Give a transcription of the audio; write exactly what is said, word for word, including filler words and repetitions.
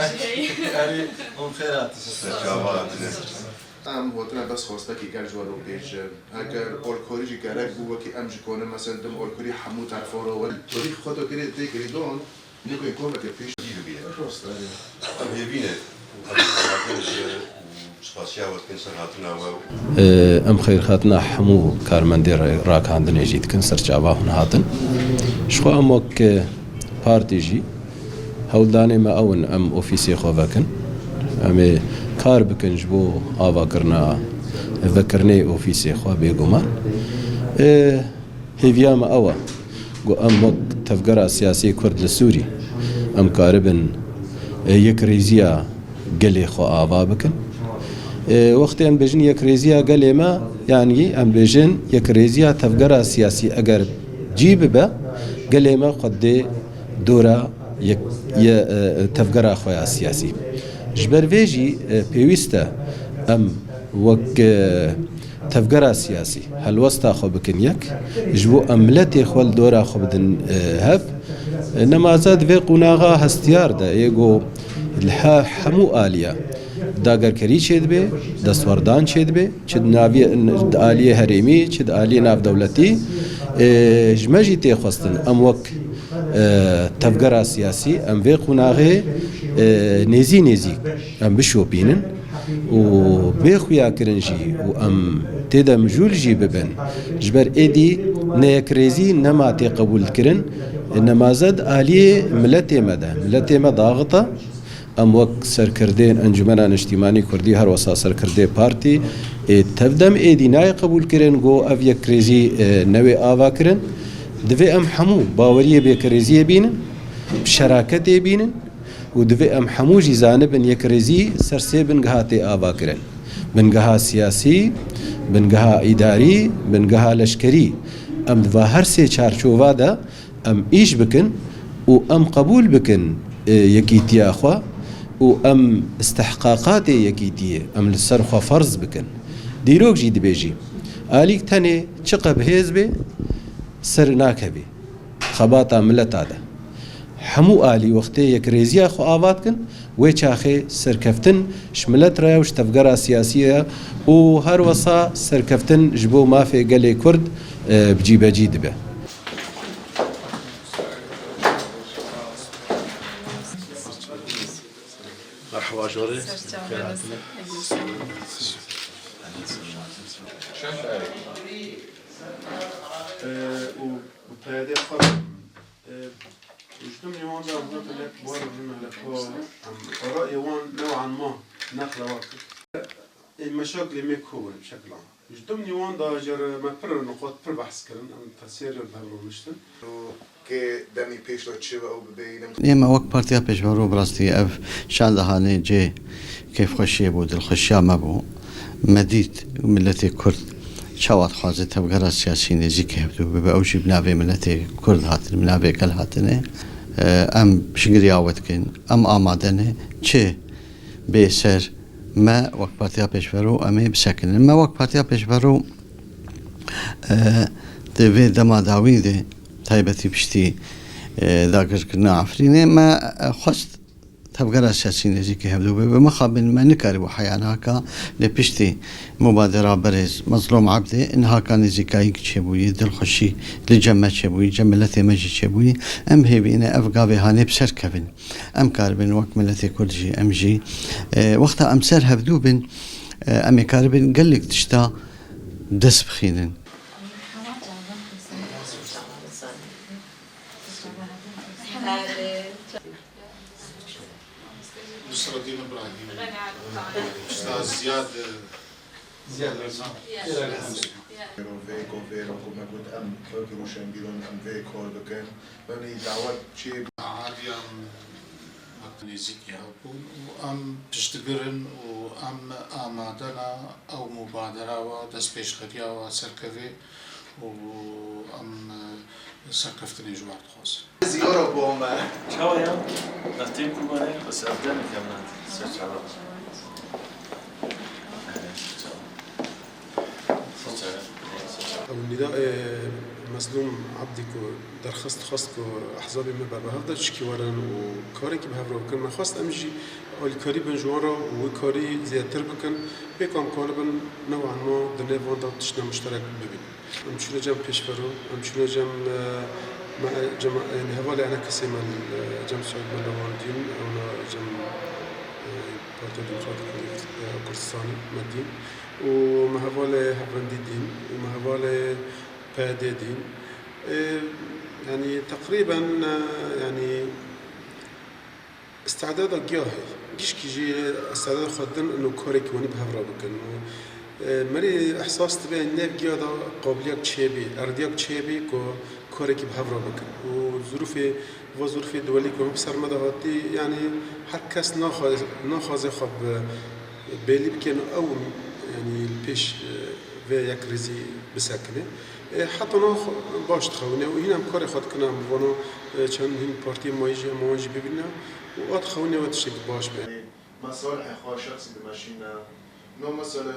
Erê, hûn xêr hatin. Serçava hatine. Em gotina bes xwestekî gel ji we re pêşin. Eger olkorî jî gerek bû, wekî em ji kone, mesela, dim olkorî hemû terforo we. Torî xwe to kirê tê kirî don, nêkoyê koveke pêş. Dî bibiye. Rast, erê. Em hêvî ne. Em hêvî ne. Spasiya we dikin ser hatina we. Em xeyrhatina hemû karmendê re-, ragihandinê jî dikin, ser çava hûn hatin. Ji xwe em wek, e, partî jî hewldanê me ew in, em ofîsê xwe vekin. Em ê kar bikin ji bo avakirina, vekirinê ofîsê xwe bêguman. E, Hêviya me ew e ku em wek tevgera siyasî Kurd li Sûrî em karibin, e, yekrêziya gelê xwe ava bikin. E, wextê em bêjin yekrêziya gelê me, yanî em bêjin yekrêziya tevgera siyasî eger cî bibe, gelê me xwe dê dora yek-, ye, e, tevgera xwe ya siyasî. Ji ber vê jî, e, pêwîst e em wek, e, tevgera siyasî helwesta xwe bikin yek, ji bo em miletê xwe li dora xwe bidin, e, hev. E, nemaze di vê qonaxa hestiyar de yê ku li he-, hemû aliya dagerkerî çêdibe, destwerdan çêdibe, çi di navê, di aliyê herêmî, çi di aliyê navdewletî. E, ji me jî tê xwestin em wek, e, tevgera siyasî em vê qonaxê, e, nêzî nêzî em bişopînin û bê xuyakirin jî û em tê de mijûl jî bibin. Ji ber êdî ne yekrêzî nema tê qebûlkirin, nemaze di aliyê miletê me de. Miletê me daxite. Em wek serkirdeyên Encûmena Niştîmanî Kurdî, her wesa serkirdeyê partî, ê tev de em êdî nayê qebûlkirin ku ev yekrêzî, e, newê avakirin. Divê em hemû baweriyê bi yekrêziyê bînin, bi şeraketê bînin û divê em hemû jî zanibin yekrêzî ser sê bingeha tê avakirin. Bingeha siyasî, bingeha îdarî, bingeha leşkerî. Em di va her sê çarçova de em îş bikin û em qebûl bikin, e, yekîtiya xwe û em istihqaqatê yekîtiyê em li ser xwe ferz bikin. Dîrok jî dibêjî, alîk tenê çiqe bi hêz bê, ser nakevê xebata mileta de. Hemû alî wextê yekrêziya xwe ava dikin, wê çaxê serkeftin ji milet re ya û ji tevgera siyasî re ya û her wesa serkeftin ji bo mafê gelê Kurd, e, bi cîbecî dibe. Merhaba, jorê. Ser çavê me. Ee, û, û peyadê xwe, ee, ji dimnê wan de hûn telek wan rûnê melefa, em, rayê wan new'an ma neqlewa kir. Ê, meşaklê me ko bûne bi şeklan. Ji dimnî wan de jî me pir niqat pir behs kirin, em tesêr li hev rûniştin. Ke demî pêş de çi ve ew bibeyî, ne Ê me wek Partiya Pêşverû bi rastî ev şandehanê cê kêfxweşiyê bû, dilxweşiya me bû. Me dît miletê Kurd çawa dixwaze tevgera siyasî nêzîkî hevdû bibe, ew jî bi navê miletê Kurd hatine, bi navê gel hatine. Em piştgiriya we dikin, em amade ne, çi bê ser me wek Partiya Pêşverû em ê bisekinin. Me wek Partiya Pêşverû, e, di vê dema dawî de taybetî piştî, e, dagirkirina Efrînê me, e, xwest tevgera siyasî nêzîkî hevdû bibe. Mixabin me nikarîbû heya naka lê piştî mubadera berêz Mezlûm Ebdê nihaka nêzîkayîk çêbûyî, dilxweşî li cem me çêbûyî, cem miletê me jî çêbûyî. Em hêvî ne ev gavê hanê bi ser kevin. Em karibin wek miletê Kurd jî, em jî, e, wexta em ser hevdû bin, e, em ê karibin gelek tişta dest bixînin. Nusreddin Ibrahim. Ustaz Ziyad. Ziyad Reza. Vê ku, vê ku me got em wek rûşenbîran em vê kar bikin. Yanî dawet çê. Aliyan wek nêzîkî hev bûn û em piştgirin û em amade ne ew mubadera we, destpêşxeriya we serkeve û em serkeftinê ji we dixwazin. Ziyara bo me. Çawa ya? Ez têm ku me ne, bes ez demek em ne. Ser çava. Ew Nîdayê Mezlûm Ebdî ku derxist xwest ku ehzabê me berbihev de çikî werin û karekî bi hev re bikin. Me xwest em jî alîkarî bin ji wan re û wî karî zêdetir bikin. Pêk em karibin new'an ma di nêv wan de tiştine muşterek bibînin. Em çûne cem pêşvero, em çûne cem, e, me, cem, e, yanî hevalê ene kesê me, e, cem Suheyb me li wan dîn, ewna cem, e, Partiya Demokratîk a Kurdistanê me dîn. Û me hevalê Hevendî dîn, û me hevalê P Y D dîn. E, yanî teqrîben, e, yanî Îstedada giya heye. Gişkî jî îstedada xwe din û karekî wanî bi hev re bikin. Û, e, merî ehsas dibe nêv giya de qabiliyek çêbî, erdiyak çêbî ku karekî bi hev re bikin. Û zirûfê, va zirûfê duwelî ku him ser me de hatî, yanî her kes naxwaze, naxwaze xwe bi bêlî bikin û ew, yanî li pêş, e, vê yekrêzî bisekine. E, heta niha baş dixewine û hîn em karê xwe dikine, em vana, e, çend hîn partiyên mayî jî em wan jî bibîne û a dixewine wê tiştekî baş be. Mesalihê xwe şexsî dimeşîne. No mesele